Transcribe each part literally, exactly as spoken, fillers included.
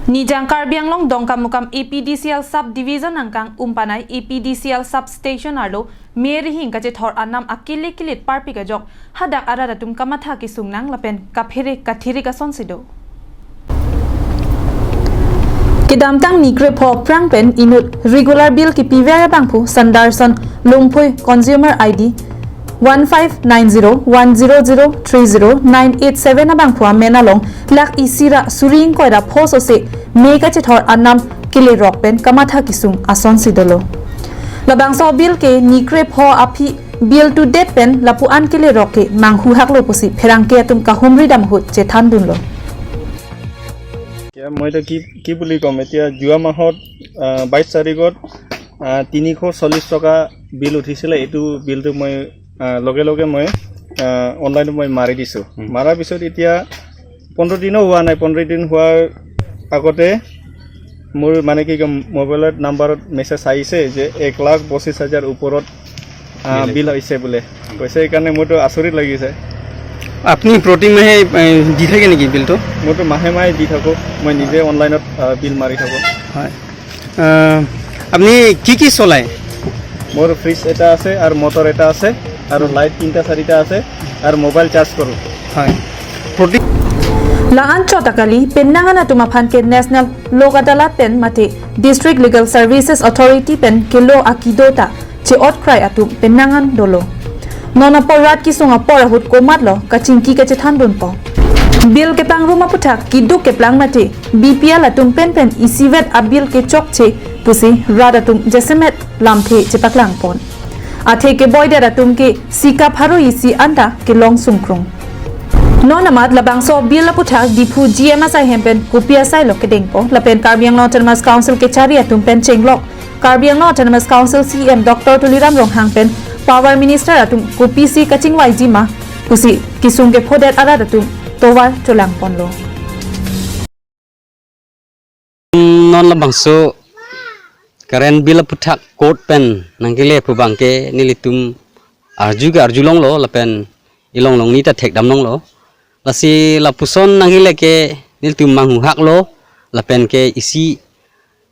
Nijang Karbi Anglong Dongkamukam A P D C L Sub Division angkang Umpanai A P D C L Sub Station arlo me rihing kachethor anam akele kelit parpik ajok hadak arat atum kamatha kesung nang lapen kaphere kathirik asonsi do. Kedamtang ni krepho aphrang pen inut regular bill kipiver abangphu Sandarson Longphoi, consumer I D one five nine zero one zero zero three zero nine eight seven abangphu amen along lakh isi ra suri ingkoi ra pho sose me kachethor anam kelerok pen kamatha kesung asonsi dolo. Labangso bill ke ni krepho aphi bill to date pen lapu-an kelerok ke manghuhaklo pusi pherangke atum kahumri dam ahut chethan dunlo. এতিয়া মই এতিয়া কি কি বুলি ক'ম, এতিয়া যোৱা মাহত বাইছ তাৰিখত তিনিশ চল্লিছ টকা বিল উঠিছিলে। এইটো বিলটো মই আহ, লগে লগে মই অনলাইনত মই মাৰি দিছোঁ। মাৰাৰ পিছত এতিয়া পোন্ধৰ দিনো হোৱা নাই। পোন্ধৰ দিন হোৱাৰ আগতে মোৰ, মানে, কি ক'ম, মোবাইলত নাম্বাৰত মেছেজ আহিছে যে এক লাখ পঁচিছ হাজাৰ ওপৰত আহ, বিল বিল আহিছে বোলে কৈছে। সেইকাৰণে মোৰতো আচৰিত লাগিছে। আপুনি প্ৰতি মাহে, এ, দি থাকে নেকি বিলটো? মোৰতো মাহে মাহে দি থাকোঁ। মই নিজে অনলাইনত আহ, বিল মাৰি থাকোঁ। হয়। আহ, আপুনি কি কি চলায়? মোৰ ফ্ৰিজ এটা আছে আৰু মটৰ এটা আছে আৰু লাইট তিনিটা চাৰিটা আছে আৰু মোবাইল চাৰ্জ কৰোঁ। হয়। প্ৰতি La-an chot akali, penang an atum aphan ke National Lok Adalat pen mate District Legal Services Authority pen kelo akido ta che-otkrai atum penang an dolo. Non apor rat kesung apor ahut komatlo kachingki kachethan dunpo. Bill kepangrum aputhak keduk keplang mate B P L atum penpen isivet abill kechokche pusi rat atum jasemet lamthe chepaklangpon. Athe keboidet atum ke sika pharo isi anta kelong sungkrung. Non amat labangso bill aputhak Diphu G M asai hem pen kopi asai lo kedengpo lapen Karbi Anglong Autonomous Council kechari atum pen chenglok Karbi Anglong Autonomous Council C E M Doctor Tuliram Ronghang pen Power Minister atum kopisi kachingvaiji ma pusi kesung kephodet arat atum tovar cholangponlo. Non labangso current bill aputhak court pen nangkele pu abangke nelitum arju ke arjulonglo lapen ilong longni ta thekdamlonglo. Lasi lapuson nangkele ke nelitum manghuhaklo lapen ke isi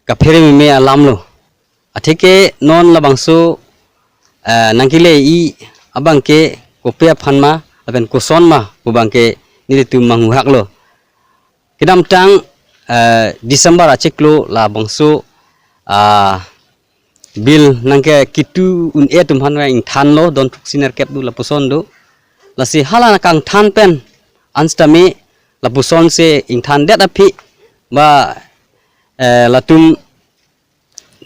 kaphere meme alamlo. Atheke non labangso, eh, nangkele-i abangke kopi aphan ma lapen koson ma pu abangke nelitum manghuhaklo. Kedamtang, eh, December achiklo labangso, ah, bill nangkekitu un-e atum aphan ingthanlo, don throksi nerkep do lapuson do. Lasi hala nangkangthan pen anstami lapusonsi ingthandet aphi ba, eh, latum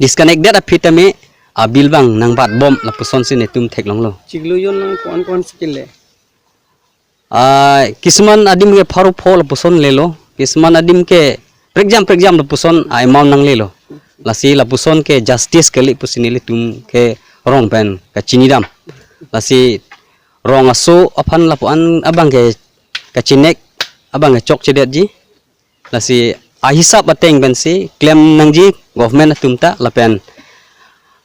disconnect det aphi tame abill abang nangbatbom lapusonsi netum theklonglo. Chiklo jon nang koan koan si kele? Ah, kisuman adim ke pharo pho lapuson lelo, kisuman adim ke prekjam prekjam lapuson a-amount nanglelo. Lasi lapuson ke justice kali pusi nelitum ke rong pen kachinidam. Lasi rong aso aphan lapu-an abangke kachinek, abangke chokchedetji. Lasi ahisap ateng pensi klem nangji government atum ta lapen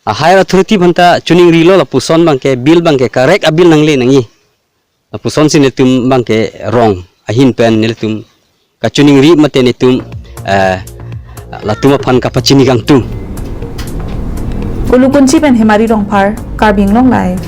a-higher authority aphanta chiningrilo lapuson abangke bill abangke correct abill nangle nangji. Lapusonsi netum abangke rong ahin pen nelitum kachiningri mate netum, eh, latum aphan kapachini kangtung. Ulukunchi pen Hemari Rongphar, Karbi Anglong Live.